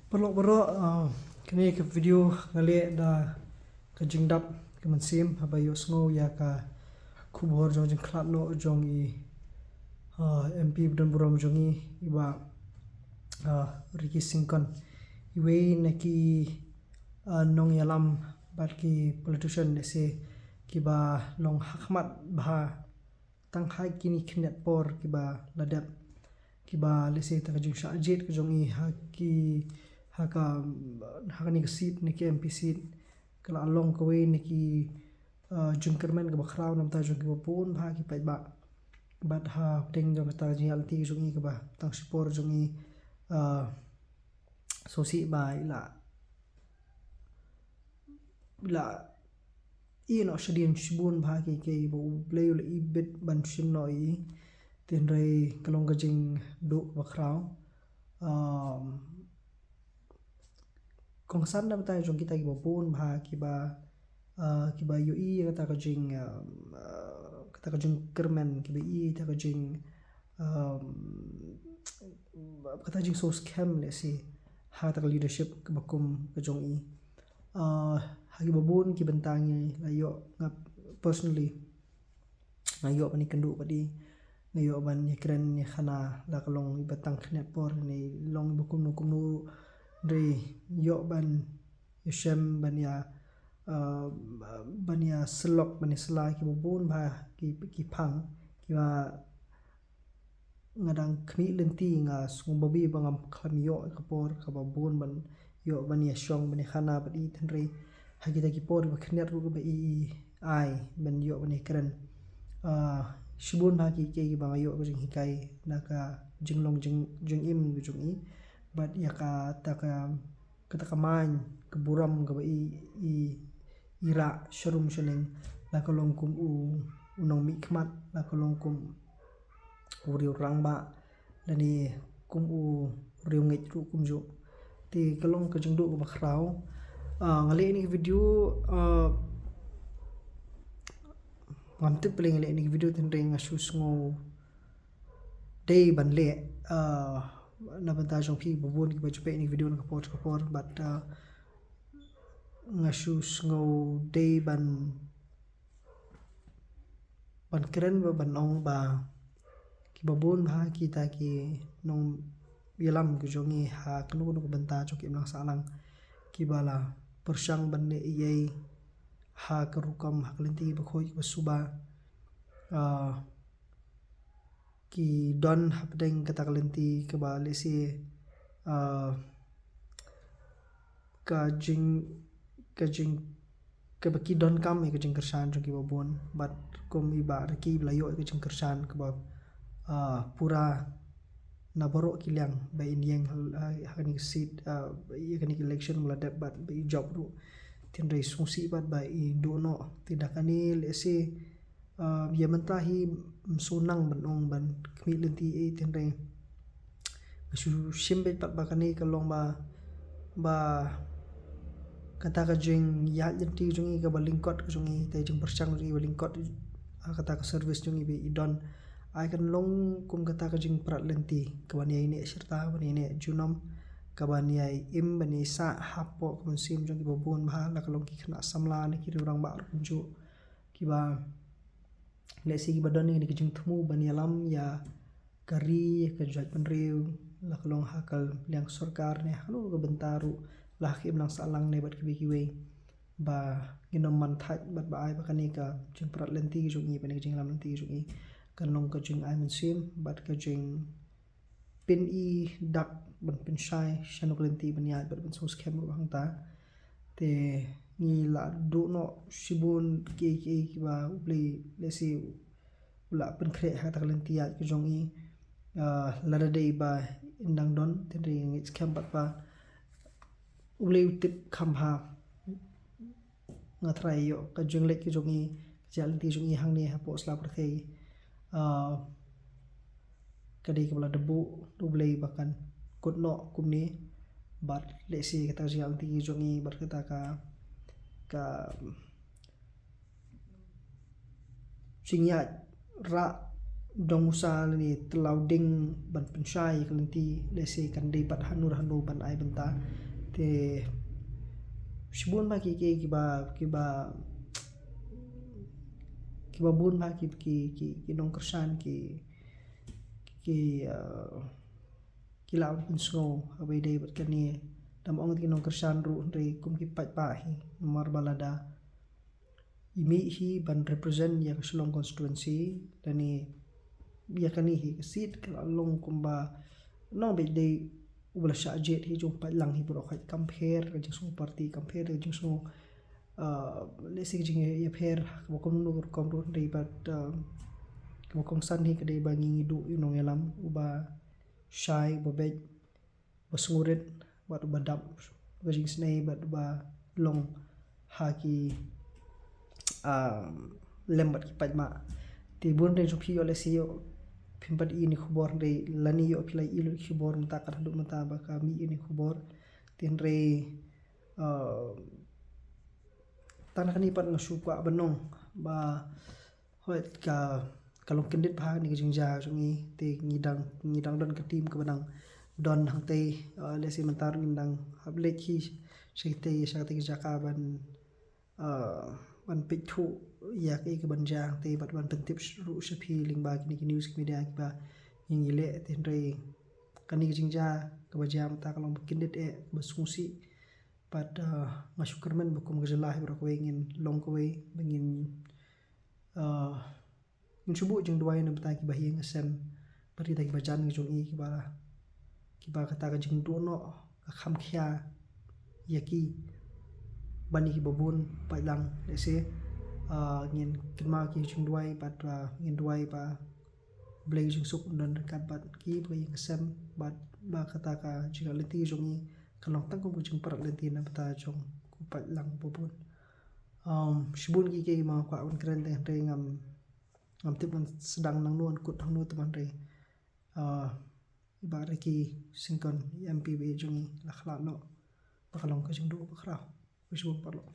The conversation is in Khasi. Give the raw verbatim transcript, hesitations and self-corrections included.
Paralok baroh, uh, kane ka video nga leh da ka jingdap ka mynsiem haba ïohsngew ïa ka khubor jong jingkhlad noh jong i, uh, M P ba don burom jong i, i bah, uh, Ricky Syngkon. Iwei na ki, uh, nongïalam bad ki politician lehse kiba long ha khmat bha tang ha kine khyndiat por kiba la dep, kiba lehse ha ka jingshah jied ka jong i ha ki, ha ka, ha kane ka seat, na ki M P seat, ka la long kawei na ki, uh, jingkyrmen kaba khraw na bynta jong kiba bun bha ki paidbah. Bad hapdeng jong kata ka jingïaid lynti ka jong i kaba tang shipor jong i, uh, sngewsih ba i la, i la ïehnoh shadien shibun bha ki, kiba U Blei u la ibit ban shim noh ïa i. Hynrei ka long ka jingduh kaba khraw. Um, kongsan na bynta jong kita kiba bun bha kiba, uh, kiba ïohi ïa kata ka jing, um, uh, kata ka jingkyrmen, kiba ïohi ïa kata ka jing, um, kata ka jingsngewskhem lehse ha kata ka leadership kaba kum ka jong i. Uh, ha kiba bun ki bynta ngi la ïoh, nga personally nga ïoh ban ïakynduh bad i, nga ïoh ban ïakren ïakhana, la ka long iba tang khyndiat por ne long iba kumno kumno, hynrei ïoh ban ïashem, ban ïa, uh, ban ïasyllok, ban ïasylla kiba bun bha ki, ki phang kiba nga dang khmih lynti, nga sngewbha ba ngam khlem ïoh ka por kaba bun ban ïoh ban ïashong ban ïakhana bad i, hynrei ha kita ki por ba khyndiat ruh ba i, i ai ban ïoh ban ïakren. Ah, shibun bha ki, ki, kiba nga ïoh ka jinghikai na ka jinglong jing, jingim ka jong i bad ïa kata ka, kata ka main, ka burom kaba i, i, i rah sharum shaneng, la ka long kum u, u nongmihkhmat, la ka long kum u riew rangbah, lane kum u riewngeit ruh kumjuh. Te ka long ka jingduh kaba khraw. Ah, nga leh ïa kane ka video, ah, ngam tip balei nga leh ïa kane ka video, hynrei nga shu sngew dei ban leh, ah, na bynta jong phi ba bun kiba ju peit ïa kane ka video na ka por ka por, bad, ah, nga shu sngew dei ban, ban kren bad ban ong ba kiba bun bha kita ki nongïalam ka jong i ha kano kano ka bynta jong ka imlang sahlang, kiba la pyrshang ban leh ei ei ha ka rukom, ha ka lynti bakhuid kaba suba. Ah, ki don hapdeng kata ka lynti kaba lehse, ah, ka jing, ka jing, kaba ki donkam ïa ka jingkyrshan jong kiba bun, bad kum i Bah Ricky ba la ïoh ïa ka jingkyrshan kaba, ah, pura na baroh ki liang, ba in ïeng ha, ha kane ka seat, ah, ïa kane ka election ba la dep bad ba i jop ruh. Hynrei sngewsih bad ba i duh noh. Te da kane lehse, ah, ïa mynta hi ym shu nang ban ong ban khmih lynti ei, hynrei nga shu shim beit pat ba kane ka long ba, ba kata ka jingïaid lynti jong i kaba lyngkot ka jong i, te jingpyrshang jong i ba lyngkot, ah, kata ka service jong i ba i don, ai kan long kum kata ka jingprat lynti kaban ïai neh shirta, ban ïai neh junom, kaban ïai im, ban ïai sah hapoh ka mynsiem jong kiba bun bha, la ka long ki khynnah samla ne ki riew rangbah ruh kumjuh, kiba lehse kiba don ïa kane ka jingthmu ban ïalam ïa ka ri, ka jaitbynriew, la ka long ha ka liang sorkar ne ha kano ka bynta ruh, la ha ka imlang sahlang ne bad kiwei kiwei, ba ngin ym man thait bad ba ai ba kane ka jingprat lynti ka jong i, ba kane ka jingïalam lynti ka jong i kan long ka jingai mynsiem bad ka jing pyn-i dak ban pynshai shano ka lynti ban ïaid bad ban sngewskhem ruh hangta. Te ngi la duh noh shibun kiei kiei kiba U Blei lehse u la pynkhreh ha kata ka lynti ïaid ka jong i. Ah, lada dei ba in dang don, hynrei nga ngeit skhem bad ba U Blei u tip kham bha. Nga tharai ïoh ka jingleit ka jong i, ka jingïaid lynti jong i hangne hapoh sla pyrthei, ah, ka dei kaba la da buh da U Blei ba kan kut noh kumne. Bad lehse kata ka jingïaid lynti ka jong i bad kata ka, ka jingïaid rah dong usa lane tlaw ding ban pynshai ka lynti, lehse kan dei pat hano hano ban ai bynta. Te shibun ba ki ki kiba kiba kiba bun ba ki ki ki, ki nongkyrshan ki ki uh, ki la pynsngew ha ba dei bad kane. Dam ong ki nongkyrshan ruh hynrei kum ki paidbah hi, namar ba lada i mih hi ban represent ïa ka Shillong constituency, lane ïa kane hi ka seat ka la long kumba nongbeit dei uba la shah jied hi jong paidlang hi, baroh khoit kam pher ka jingsngew party, kam pher ka jingsngew uh, lehse ka jingïapher kaba kumno rukom ruh hynrei bad uh, kaba kongsan hi ka dei ba ngi ngi duh ïa u nongïalam uba shai, uba beit, uba sngewrit bad uba dap ka jingisynei bad uba long ha ki um, lem bad ki paidbah. Te bun reng jong phi ïoh lehse ïoh phim pat ïoh ïa kane ka khubor hynrei lane ïoh phi la ïoh ïa kane ka khubor mynta kat haduh mynta ba ka mih ïa kane ka khubor. Te hynrei uh, tang na kane pat nga shu kwah ban ong ba hooid ka ka long kyndit bha kane ka jingjia jong ngi, te ngi dang ngi dang don ka team kaba dang don hangtei, uh, lehse mynta ruh ngin dang hap leit hi sha katei sha katei ka jaka ban uh, ban peit thuh ïa kaei kaban jia hangtei bad ban pyntip ruh sha phi lyngba kine ki news ki media kiba ngi ngi leh. Te hynrei kane ka jingjia kaba jia mynta ka long ba kyndit eh, kaba sngewsih. Bad uh, nga shu kyrmen ba kum ka jylla hi baroh kawei ngin long kawei ba ngin uh, ngin shu buh jingduwai na bynta kiba ïing sem bad kita kiba jan ka jong i kiba kiba kata ka jingduh noh ka kham khia ïa ki ban ïa kiba bun paidlang. Lehse uh, ngin kynmaw ki jingduwai bad uh, ngin duwai ba Blei jingsuk un don ryngkat bad ki ba ïing sem bad ba kata ka jingïaid lynti jong i kan long tang kum ka jingpyrkhat lynti na bynta jong ki paidlang ba bun. Um, shibun ki ki ma kwah ban kren te hynrei ngam ngam tip ngan sdang nangno, ngan kut hangno te hynrei uh, i Bah Ricky Syngkon i M P ba jong i la khlad noh ba ka long ka jingduh ba khraw. Shibun paralok.